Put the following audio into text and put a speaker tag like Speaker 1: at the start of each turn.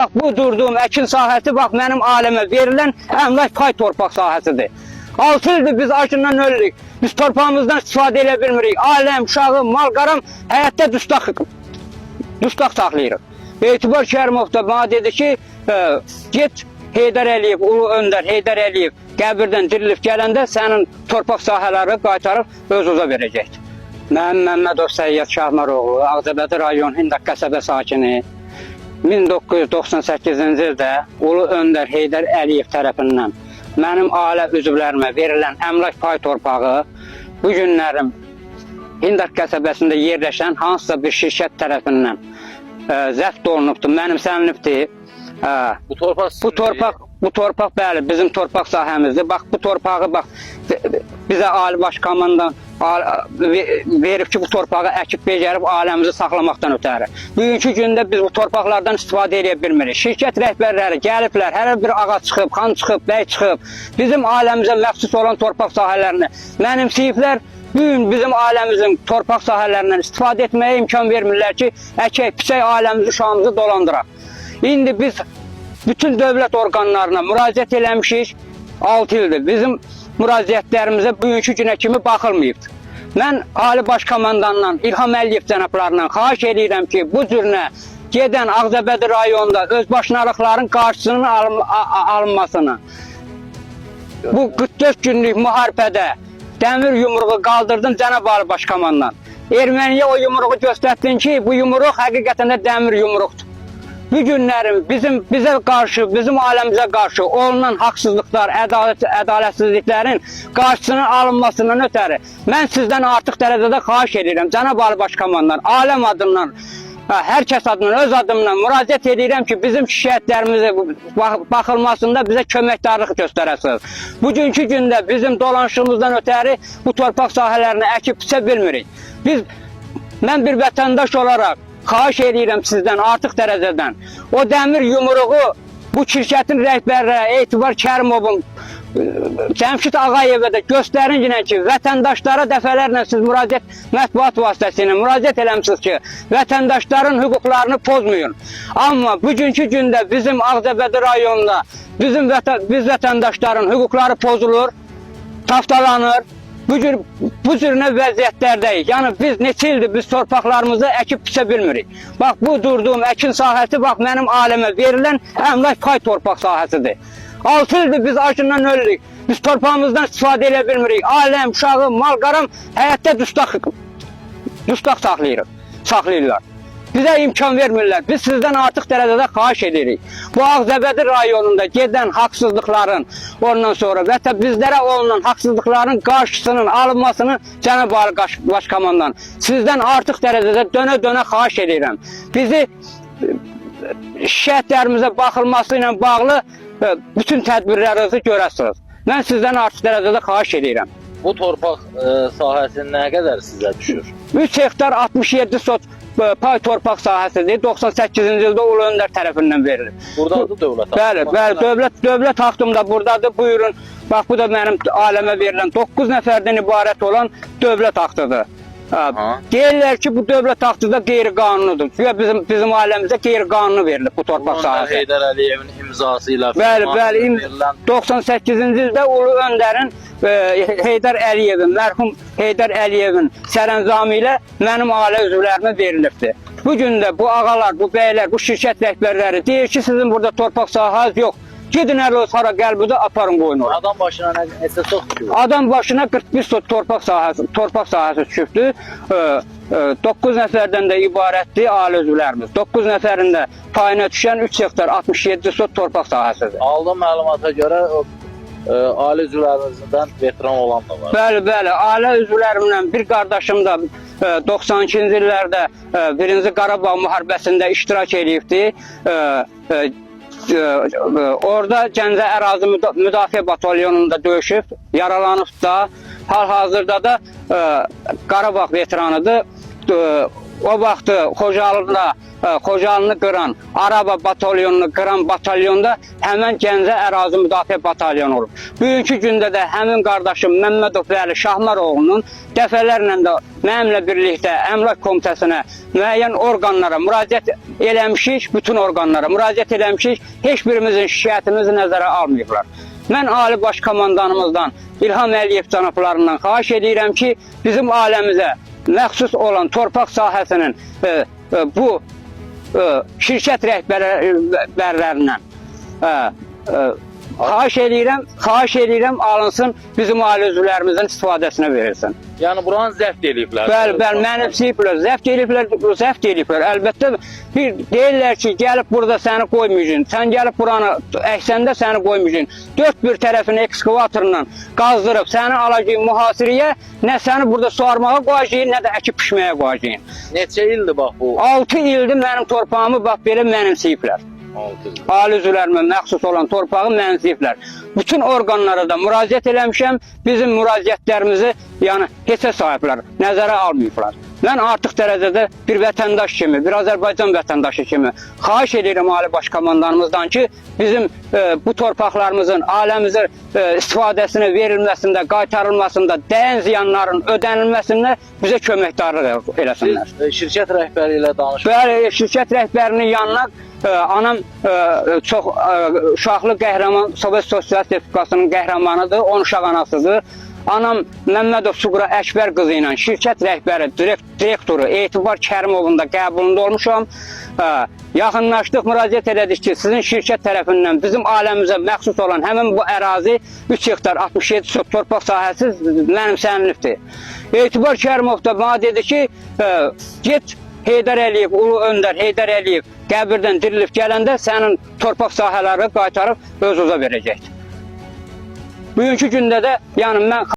Speaker 1: Bax, bu durduğum əkin sahəsi bax mənim ailəmə verilən əmlak pay torpaq sahəsidir. 6 ildir biz acından ölürük. Biz torpağımızdan istifadə edə bilmirik. Ailəm, uşağım, mal qaram həyətdə dustaq saxlayırıq. Etibar Kərimov da mənə dedi ki, get Heydər Əliyev, Ulu Öndər Heydər Əliyev qəbirdən dirilib gələndə sənin torpaq sahələri qaytarıb öz-özə verəcəkdir. Mən Məmmədov Səyyad Şahmaroğlu, Ağcabədi rayon Hindaq qəsəbə sakini. 1998-ci ildə Ulu Öndər Heydər Əliyev tərəfindən mənim ailə üzvlərimə verilən əmlak pay torpağı bu günlərim Hindaq qəsəbəsində yerləşən hansısa bir şirkət tərəfindən zəbt olunubdur, mənimsənilibdir.
Speaker 2: Bu torpaq
Speaker 1: Bu torpaq, bu torpaq bəli, bizim torpaq sahəmizdir. Bax bu torpağı bax bizə Ali Baş Komandan verib ki, bu torpağı əkib becərib ailəmizi saxlamaqdan ötəri. Bugünkü gündə biz bu torpaqlardan istifadə edə bilmirik. Şirkət rəhbərləri gəliblər, hər bir ağa çıxıb, xan çıxıb, bəy çıxıb, bizim ailəmizə məxsus olan torpaq sahələrini mənimsəyiblər. Bu gün bizim ailəmizin torpaq sahələrindən istifadə etməyə imkan vermirlər ki, əkək, piçək ailəmizi, uşağımızı dolandıraq. İndi biz bütün dövlət orqanlarına müraciət eləmişik 6 ildir. Bizim müraciətlərimizə bugünkü günə kimi baxılmayıbdır. Mən Ali Baş Komandandan, İlham Əliyev cənablarından xahiş eləyirəm ki, bu cürünə gedən Ağcabədi rayonunda özbaşınalıqların qarşısının alınmasını, bu 44 günlük müharibədə dəmir yumruğu qaldırdın cənab Ali Baş Komandan. Erməniyə o yumruğu göstərdin ki, bu yumruq həqiqətən də dəmir yumruqdur. Bu günlərin bizə qarşı, bizim ailəmizə qarşı olunan haqsızlıqlar, ədalətsizliklərin qarşısının alınmasından ötəri mən sizdən artıq dərəcədə xahiş edirəm, cənab Ali Baş Komandan, aləm adından, hər kəs adından, öz adımdan müraciət edirəm ki, bizim şikayətlərimizə baxılmasında bizə köməkdarlıq göstərəsiniz. Bugünkü gündə bizim dolanışımızdan ötəri bu torpaq sahələrini əkib biçə bilmirik. Mən bir vətəndaş olaraq xahiş edirəm sizdən artıq dərəcədən. O dəmir yumruğu bu şirkətin rəhbərləri Etibar Kərimovun, Cəmşid Ağayevə də göstərin ki, vətəndaşlara dəfələrlə siz müraciət mətbuat vasitəsilə müraciət eləmisiniz ki, vətəndaşların hüquqlarını pozmayın. Amma bugünkü gündə bizim Ağcabədi rayonunda biz vətəndaşların hüquqları pozulur, taftalanır. Bu cür nə vəziyyətlərdəyik. Yəni biz neçə ildir biz torpaqlarımızı əkib biçə bilmirik. Bax bu durduğum əkin sahəsi bax mənim ailəmə verilən əmlak pay torpaq sahəsidir. 6 ildir biz acından ölürük. Biz torpağımızdan istifadə edə bilmirik. Ailəm, uşağım, mal qaram həyətdə dustaq saxlayırlar. Bizə imkan vermirlər. Biz sizdən artıq dərəcədə xahiş edirik. Bu Ağcabədi rayonunda gedən haqsızlıqların, ondan sonra və hətta bizlərə olunan haqsızlıqların qarşısının alınmasını cənab Ali Baş Komandan sizdən artıq dərəcədə dönə-dönə xahiş edirəm. Bizi şikayətlərimizə baxılması ilə bağlı bütün tədbirlərinizi görəsiniz. Mən sizdən artıq dərəcədə xahiş edirəm.
Speaker 2: Bu torpaq sahəsi nə qədər sizə düşür?
Speaker 1: 3 hektar 67 sot pay torpaq sahəsidir. 98-ci ildə Ulu Öndər tərəfindən verilib.
Speaker 2: Burdadır dövlət haqqı.
Speaker 1: Bəli, bəli, dövlət haqqım da burdadır. Buyurun. Bax bu da mənim ailəmə verilən 9 nəfərdən ibarət olan dövlət aktıdır. Deyirlər ki, bu dövlət aktı da qeyri-qanunudur. Güya bizim ailəmizə qeyri-qanuni verilib bu torpaq sahəsi.
Speaker 2: Heydər Əliyevin imzası ilə
Speaker 1: Bəli, bəli,
Speaker 2: verilən
Speaker 1: 98-ci ildə Ulu Öndərin Heydər Əliyevin, mərhum Heydər Əliyevin sərəncamı ilə mənim ailə üzvlərimə verilibdir. Bu gün də bu ağalar, bu bəylər, bu şirkət rəhbərləri deyir ki, sizin burada torpaq sahəniz yox. Gedin hələ öz hara qəlbüdə aparın qoyun ora.
Speaker 2: Adam başına neçə çox düşür?
Speaker 1: Adam başına 41 sot torpaq sahəsi düşübdür. 9 nəfərdən də ibarətdir ailə üzvlərimiz. 9 nəfərin də payına düşən 3 hektar 67 sot torpaq sahəsidir.
Speaker 2: Aldığım məlumata görə ailə üzvlərinizdən veteran olan da var.
Speaker 1: Bəli, bəli. Ailə üzvlərimlə bir qardaşım da 92-ci illərdə 1-ci Qarabağ müharibəsində iştirak eləyibdi. Orada Gəncə ərazi müdafiə batalyonunda döyüşüb, yaralanıb da. Hal-hazırda da Qarabağ veteranıdır. O vaxtı Xocalını qıran, Araba batalyonunu qıran batalyonda həmən Gəncə ərazi müdafiə batalyonu olub. Bugünkü gündə də həmin qardaşım Məmmədov Vəli Şahmaroğlunun dəfələrlə də Mənimlə birlikdə Əmlak Komitəsinə, müəyyən orqanlara müraciət eləmişik, bütün orqanlara müraciət eləmişik. Heç birimizin şikayətimizi nəzərə almayıblar. Mən Ali Baş Komandanımızdan, İlham Əliyev cənablarından xahiş edirəm ki, bizim ailəmizə məxsus olan torpaq sahəsinin bu şirkət rəhbərlərindən xahiş eləyirəm, alınsın, bizim ailə üzvlərimizin istifadəsinə verilsin.
Speaker 2: Yəni buranı zəbt eləyiblər.
Speaker 1: Bəli, bəli, mənimsəyiblər, zəbt eləyiblər, zəbt eləyiblər. Əlbəttə, bir deyirlər ki, gəlib burada səni qoymayacağın, sən gəlib buranı əksəndə səni qoymayacağın. Dörd bir tərəfini ekskavatorla qazdırıb səni alacağın mühasirəyə, nə səni burada suarmağa qoyacağın, nə də əkib pişməyə qoyacağın.
Speaker 2: Neçə ildir bax bu?
Speaker 1: 6 ildir mənim torpağımı bax belə mənimsəyiblər.
Speaker 2: 6 il.
Speaker 1: Ali üzvlərimə məxsus olan torpağı mənimsəyiblər. Bütün orqanlara da müraciət eləmişəm. Bizim müraciətlərimizi yəni heçə sahiblər nəzərə almayıblar. Mən artıq dərəcədə bir vətəndaş kimi, bir Azərbaycan vətəndaşı kimi xahiş edirəm Ali Baş Komandanımızdan ki, bizim bu torpaqlarımızın ailəmizə istifadəsinə verilməsində, qaytarılmasında, dəyən ziyanların ödənilməsində bizə köməkdarlıq eləsinlər.
Speaker 2: Siz şirkət rəhbəri ilə danışmısınız.
Speaker 1: Bəli, şirkət rəhbərinin yanına anam çox uşaqlı qəhrəman, Sovet Sosialist Respublikasının qəhrəmanıdır, 10 uşaq anasıdır. Anam Məmmədov Suqra Əkbər qızı ilə şirkət rəhbəri, direktoru Etibar Kərimovun da qəbulunda olmuşam. Yaxınlaşdıq, müraciət elədik ki, sizin şirkət tərəfindən bizim ailəmizə məxsus olan həmin bu ərazi 3 hektar 67 sot torpaq sahəsi mənimsənilibdir. Etibar Kərimov da mənə dedi ki, get Heydər Əliyev, Ulu Öndər Heydər Əliyev qəbirdən dirilib gələndə sənin torpaq sahələri qaytarıb öz-özə verəcəkdir. Bugünkü gündə də yəni mən